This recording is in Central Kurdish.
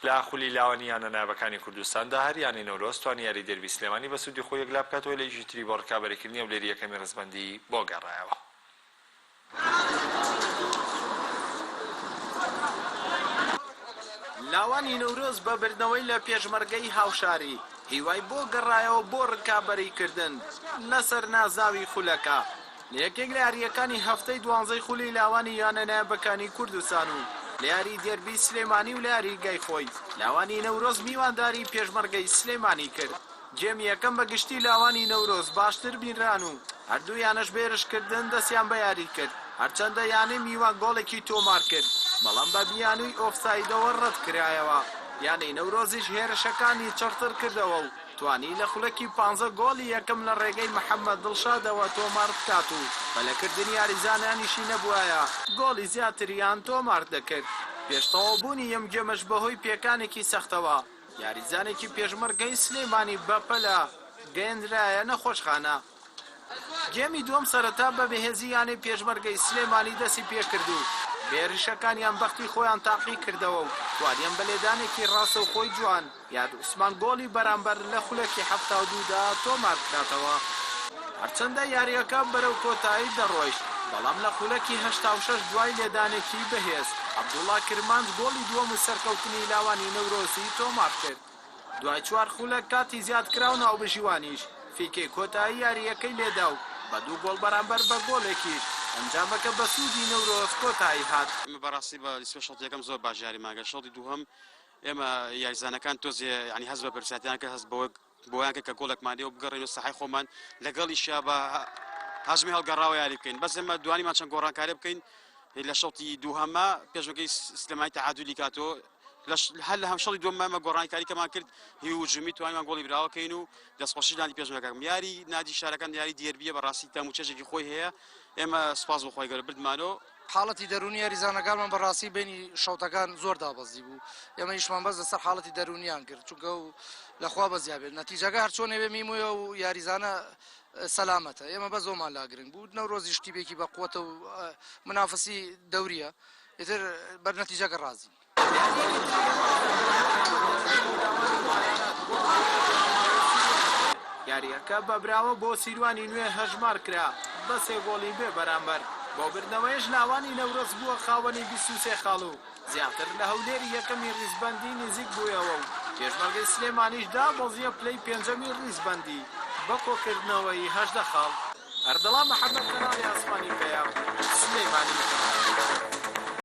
لە خولی لاوانی یانە نایابەکانی کوردستاندا هەر یانەی نەورۆز توانی یاری دێربی سلێمانی بە سوودی خۆی یەکلا بکاتەوە لە یەکی تری بۆ ڕکابەریکردنی هەولێری یەکەمی ڕیزبەندی بۆ گەڕایەوە. لاوانی نەورۆز بە بردنەوەی لە پێشمەرگەی هاوشاری هیوای بۆ گەڕایەوە بۆ ڕکابەریکردن لەسەر نازناوی خولەکە. لە یەکێک لە یارییەکانی هەفتەی دوانزەی خولی لاوانی یانە نایابەکانی کوردستان و لە یاری دێربی سلێمانی و لە یاریگای خۆی لاوانی نەورۆز میوانداری پێشمەرگەی سلێمانی کرد. گێمی یەکەم بە گشتی لاوانی نەورۆز باشتر بینران و هەردوو یانەش بە هێرشکردن دەستیان بە یاری کرد، هەرچەندە یانەی میوان گۆڵێکی تۆمارکرد، بەڵام بە بیانووی ئۆفسایدەوە رەتکرایەوە، یانەی نەورۆزیش هێرشەکانی چڕتر کردەوە و توانی لە خولەکی پانزە گۆڵی یەکەم لە ڕێگەی محەمەد دڵشادەوە تۆمار بکات و پەلەکردنی یاریزانانیشی نەبوایە گۆڵی زیاتریان تۆمار دەکرد. پێش تەواوبوونی یەم گێمەش بەهۆی پێکانێکی سەختەوە یاریزانێکی پێشمەرگەی سلێمانی بەپەلە گەیەندرایە نەخۆشخانە. گێمی دووەم سەرەتا بە بەهێزی یانەی پێشمەرگەی سلێمانی دەستی پێکرد و بێرشەکانیان بەختی خۆیان تاقی کردەوە و توانیان بە لێدانێکی ڕاستەوخۆی جوان یاد عوسمان گۆڵی بەرامبەر لە خولەکی 72 دا تۆمار بکاتەوە. هەرچەندە یارییەکە بەرەو کۆتایی دەڕۆیشت، بەڵام لە خولەکی 86 دوای لێدانێکی بەهێز، عەبدوڵا کرمانج گۆڵی دووەم و سەرکەوتنی لاوانی نەورۆزی تۆمار کرد. دوای چوار خولەک کاتی زیادکراو ناوبژیوانیش فیکەی کۆتایی یارییەکەی لێدا و بە دوو گۆڵ بەرامبەر بە گۆڵێکیش ئەنجامەکە بە سوودی نەورۆز کۆتایی هات. ئێمە بەڕاستی بە نیسبەت شەوتی یەکەم زۆر باش یاریمان کرد، شەوتی دووهەم ئێمە یاریزانەکان تۆزێ یانی هەست بە بەرپرسیارەتیان کرد، هەست بەوە بۆیان کرد کە گۆڵێکمان لێ و بگەڕێینەوە ساحەی خۆمان لەگەڵیشیا بە هەژمی هەڵگەڕاوە یاری بکەین، بەس ئێمە دوانیمان چەند گۆڕانکاری بکەین لە شەوتی دووهەمە پێشمەرگەی سلێمانی تەعادولی کاتەوە هەر لە هەم شەڕی دووەم ئێمە گۆڕانکاری کەمان کرد هی هجومی توانیمان گۆڵی براوە کەین و دەستخۆشی نادی پێشمەرگەکەم یاری نادی شارەکان یاری دێربیە بەڕاستی تام و چێژێکی خۆی هەیە ئێمە سوپاس بۆ خوای گەورە بردمانەوە. حاڵەتی دەروونی یاریزانەکانمان بەڕاستی بینی شەوتەکان زۆر دابەزی بوو ئێمە ئیشمان بەس لەسەر حاڵەتی دەروونیان کرد چونکە و لەخوا بەزیا بێت نەتیجەکە هەرچۆنێ بێ میمۆیە و یاریزانە سەلامەتە ئێمە بەس ئەومان لا گرنگ بوو نەورۆزیش تیپێکی بە قوتە و منافسی دەوریە ئیتر بەر نەتیجەکە ڕازین. یارییەکە بە براوە بۆ سیروانی نوێ هەژمار کرا بە سێ گۆڵی بێ بەرامبەر، بەو بردنەوەیەش لاوانی نەورۆز بووە خاوەنی 23 خاڵ و زیاتر لە هەولێری یەکەمی ریزبەندی نزیک بوویەوە و پێشمەرگەی سلێمانیش دابەزییە پلەی پێنجەمی ریزبەندی بە کۆکردنەوەی 18 خاڵ. ئەردەڵان محەمەد کەناڵی ئاسمانی پەیام، سلێمانی.